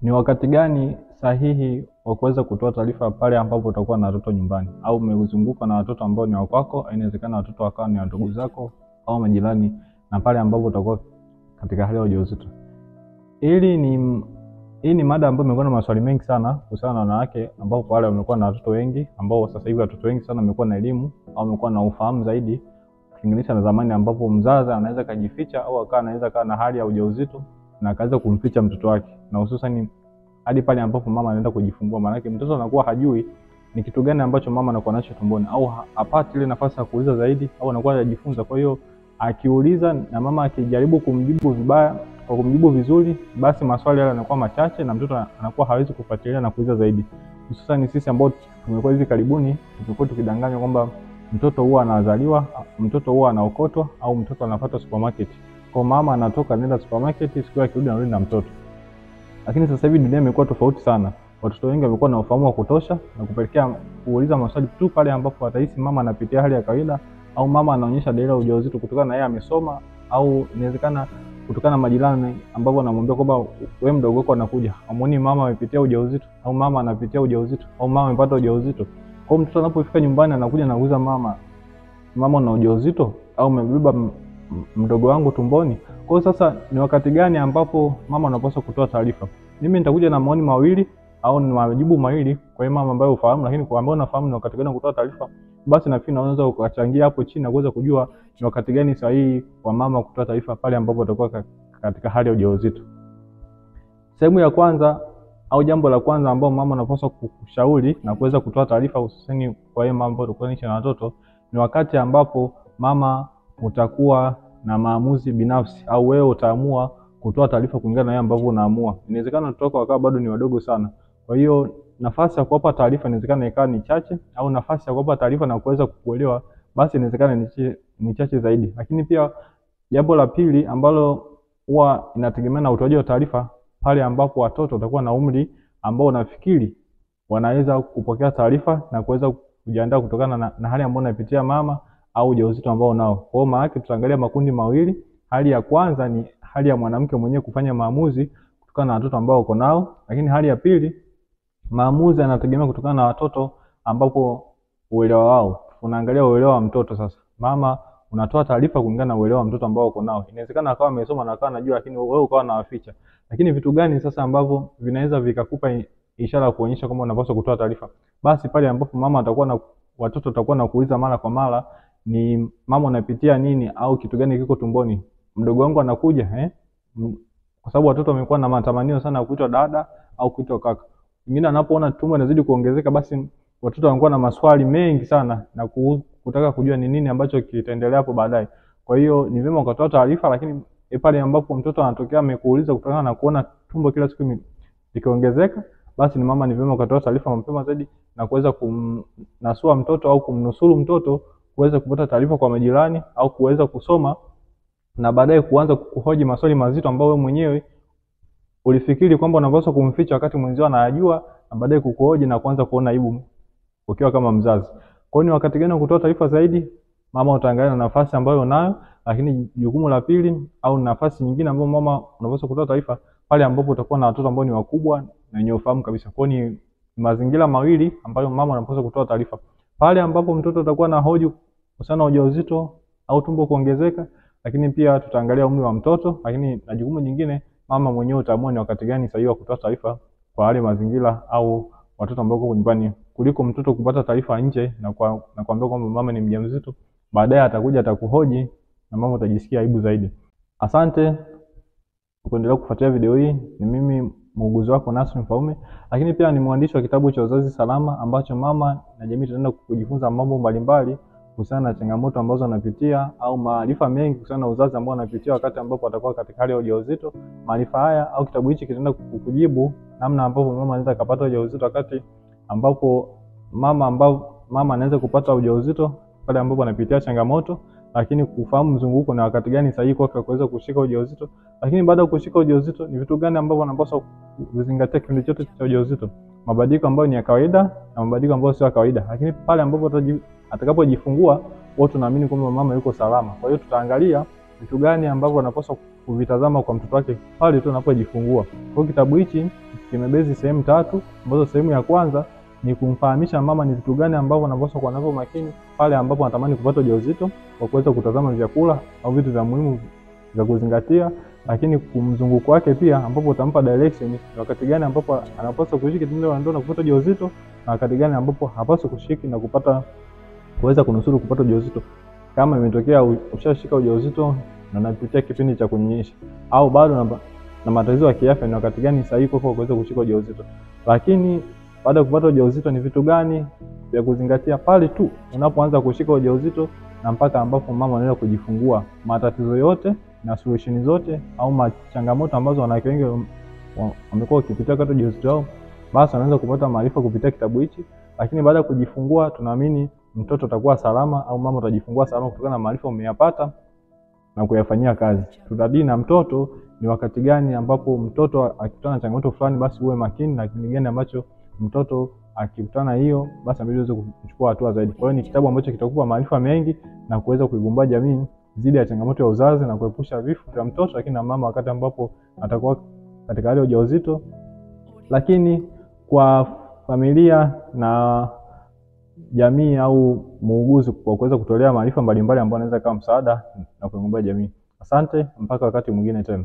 Ni wakati gani sahihi wa kuweza kutoa taarifa pale ambapo utakuwa na watoto nyumbani au umezungukwa na watoto ambao ni wa kwako? Inawezekana watoto wakawa ni ndugu zako au majirani, na pale ambapo utakuwa katika hali ya ujauzito. Hii ni mada ambayo imekuwa na maswali mengi sana kuhusiana na wanawake ambao wale wamekuwa na watoto wengi, ambao sasa hivi watoto wengi sana wamekuwa na elimu au wamekuwa na ufahamu zaidi kulinganisha na zamani ambapo mzazi anaweza kajificha au akawa anaweza kaa na hali ya ujauzito na akaweza kumficha mtoto wake, na hususan hadi pale ambapo mama anaenda kujifungua, maana yake mtoto anakuwa hajui ni kitu gani ambacho mama anakuwa nacho tumboni, au hapati ile nafasi ya kuuliza zaidi, au anakuwa hajajifunza. Kwa hiyo akiuliza na mama akijaribu kumjibu vibaya kwa kumjibu vizuri, basi maswali yale yanakuwa machache na mtoto anakuwa hawezi kufuatilia na kuuliza zaidi. Hususan sisi ambao tumekuwa hivi karibuni tumekuwa tukidanganywa kwamba mtoto huwa anazaliwa, mtoto huwa anaokotwa, au mtoto anafuata supermarket. Kwa mama anatoka anaenda supermarket, siku yake akirudi anarudi na mtoto. Lakini sasa hivi dunia imekuwa tofauti sana. Watoto wengi wamekuwa na ufahamu wa kutosha na kupelekea kuuliza maswali tu pale ambapo watahisi mama anapitia hali ya kawaida au mama anaonyesha dalili ya ujauzito kutokana na yeye amesoma, au inawezekana kutokana na majirani ambao wanamwambia kwamba wewe mdogo wako anakuja, amuoni mama amepitia ujauzito au mama anapitia ujauzito au mama amepata ujauzito. Kwa hiyo mtoto anapofika nyumbani anakuja na kuuliza mama, mama una ujauzito au umebeba mdogo wangu tumboni? Kwa hiyo sasa ni wakati gani ambapo mama anapaswa kutoa taarifa? Mimi nitakuja na maoni mawili au ni majibu mawili kwa hiyo mama ambaye ufahamu, lakini kwa ambao unafahamu ni wakati gani kutoa taarifa, basi nafikiri unaweza ukachangia hapo chini na kuweza kujua ni wakati gani sahihi wa mama kutoa taarifa pale ambapo atakuwa katika hali ya ujauzito. Sehemu ya kwanza au jambo la kwanza ambao mama anapaswa kushauri na kuweza kutoa taarifa hususani kwa hiyo mambo tulikuwa na watoto ni wakati ambapo mama utakuwa na maamuzi binafsi au wewe utaamua kutoa taarifa kulingana na yeye ambavyo unaamua. Inawezekana watoto wako wakawa bado ni wadogo sana. Kwa hiyo nafasi ya kuwapa taarifa inawezekana ikawa ni chache, au nafasi ya kuwapa taarifa na kuweza kukuelewa basi inawezekana ni chache zaidi. Lakini pia jambo la pili ambalo huwa inategemea na utoaji wa taarifa, pale ambapo watoto watakuwa na umri ambao unafikiri wanaweza kupokea taarifa na kuweza kujiandaa kutokana na hali ambayo unapitia mama au ujauzito ambao unao. Kwa hiyo maana tutaangalia makundi mawili. Hali ya kwanza ni hali ya mwanamke mwenyewe kufanya maamuzi kutokana na watoto ambao uko nao, lakini hali ya pili maamuzi yanategemea kutokana na watoto ambapo uelewa wao. Unaangalia uelewa wa mtoto sasa. Mama unatoa taarifa kulingana na uelewa wa mtoto ambao uko nao. Inawezekana akawa amesoma na akawa anajua, lakini wewe ukawa unawaficha. Lakini vitu gani sasa ambavyo vinaweza vikakupa ishara kuonyesha kwamba unapaswa kutoa taarifa? Basi pale ambapo mama atakuwa na watoto watakuwa na kuuliza mara kwa mara, ni mama unapitia nini au kitu gani kiko tumboni, mdogo wangu anakuja eh? Kwa sababu watoto wamekuwa na matamanio sana kuitwa dada au kuitwa kaka. Mwingine anapoona tumbo inazidi kuongezeka, basi watoto wanakuwa na maswali mengi sana na kutaka kujua ni nini ambacho kitaendelea hapo baadaye. Kwa hiyo ni vyema ukatoa taarifa, lakini pale ambapo mtoto anatokea amekuuliza kutokana na kuona tumbo kila siku likiongezeka, basi ni mama, ni vyema ukatoa taarifa mapema zaidi na kuweza kumnasua mtoto au kumnusuru mtoto kuweza kupata taarifa kwa majirani au kuweza kusoma na baadaye kuanza kuhoji maswali mazito ambayo wewe mwenyewe ulifikiri kwamba unapaswa kumficha wakati mwenzio anayajua, na baadaye kukuhoji na kuanza kuona aibu ukiwa kama mzazi. Kwa hiyo ni wakati gani kutoa taarifa zaidi? Mama utaangalia na nafasi ambayo unayo, lakini jukumu la pili au nafasi nyingine ambayo mama unapaswa kutoa taarifa pale ambapo utakuwa na watoto ambao ni wakubwa na wenye ufahamu kabisa. Kwa hiyo ni mazingira mawili ambayo mama anapaswa kutoa taarifa. Pale ambapo mtoto atakuwa na hoji kuhusiana na ujauzito au tumbo kuongezeka, lakini pia tutaangalia umri wa mtoto, lakini na jukumu jingine mama mwenyewe utaamua ni wakati gani sahihi wa kutoa taarifa kwa wale mazingira au watoto ambao wako nyumbani, kuliko mtoto kupata taarifa nje na kuambia kwamba mama ni mjamzito, baadaye atakuja atakuhoji na mama utajisikia aibu zaidi. Asante kuendelea kufuatilia video hii. Ni mimi muuguzi wako Nasri Mfaume, lakini pia ni mwandishi wa kitabu cha Uzazi Salama ambacho mama na jamii tunaenda kujifunza mambo mbalimbali kuhusiana na changamoto ambazo anapitia au maarifa mengi kuhusiana na uzazi ambao anapitia wakati ambapo atakuwa katika hali ya ujauzito. Maarifa haya au kitabu hichi kitaenda kukujibu namna ambavyo mama anaweza kupata ujauzito wakati ambapo mama anaweza kupata ujauzito pale ambapo anapitia changamoto, lakini kufahamu mzunguko na wakati gani sahihi kwake kuweza kushika ujauzito, lakini baada ya kushika ujauzito ni vitu gani ambavyo anapaswa kuzingatia kipindi chote cha ujauzito, mabadiliko ambayo ni ya kawaida na mabadiliko ambayo sio ya kawaida. Lakini pale ambapo atakapojifungua wote tunaamini kwamba mama yuko salama. Kwa hiyo tutaangalia vitu gani ambavyo anapaswa kuvitazama kwa mtoto wake pale tu anapojifungua. Kwa hiyo kitabu hichi Kimebezi sehemu tatu, ambazo sehemu ya kwanza ni kumfahamisha mama ni vitu gani ambavyo anapaswa kuwa navyo makini pale ambapo anatamani kupata ujauzito, kwa kuweza kutazama vyakula au vitu vya muhimu vya kuzingatia, lakini kumzunguko wake pia, ambapo utampa direction ni wakati gani ambapo anapaswa kushiriki tendo la ndoa na kupata ujauzito na wakati gani ambapo hapaswi kushiriki na kupata kuweza kunusuru kupata ujauzito, kama imetokea ushashika ujauzito na unapitia kipindi cha kunyonyesha au bado na matatizo ya kiafya, ni wakati gani sahihi kwako kuweza kushika ujauzito. Lakini baada ya kupata ujauzito ni vitu gani vya kuzingatia pale tu unapoanza kushika ujauzito na mpaka ambapo mama anaenda kujifungua, matatizo yote na solution zote au changamoto ambazo wanawake wengi wamekuwa wakipitia wakati ujauzito wao, basi wanaweza kupata maarifa kupitia kitabu hichi. Lakini baada ya kujifungua, tunaamini mtoto atakuwa salama au mama atajifungua salama kutokana na maarifa umeyapata na kuyafanyia kazi. Tutadili na mtoto ni wakati gani ambapo mtoto akikutana na changamoto fulani, basi uwe makini na kipindi gani ambacho mtoto akikutana hiyo, basi inabidi uweze kuchukua hatua zaidi. Kwa hiyo ni kitabu ambacho kitakupa maarifa mengi na kuweza kuigomboa jamii dhidi ya changamoto ya uzazi na kuepusha vifo vya mtoto lakini na mama wakati ambapo atakuwa katika hali ya ujauzito. Lakini kwa familia na jamii au muuguzi, kwa kuweza kutolea maarifa mbalimbali ambayo anaweza kuwa msaada na kuigomboa jamii. Asante, mpaka wakati mwingine tena.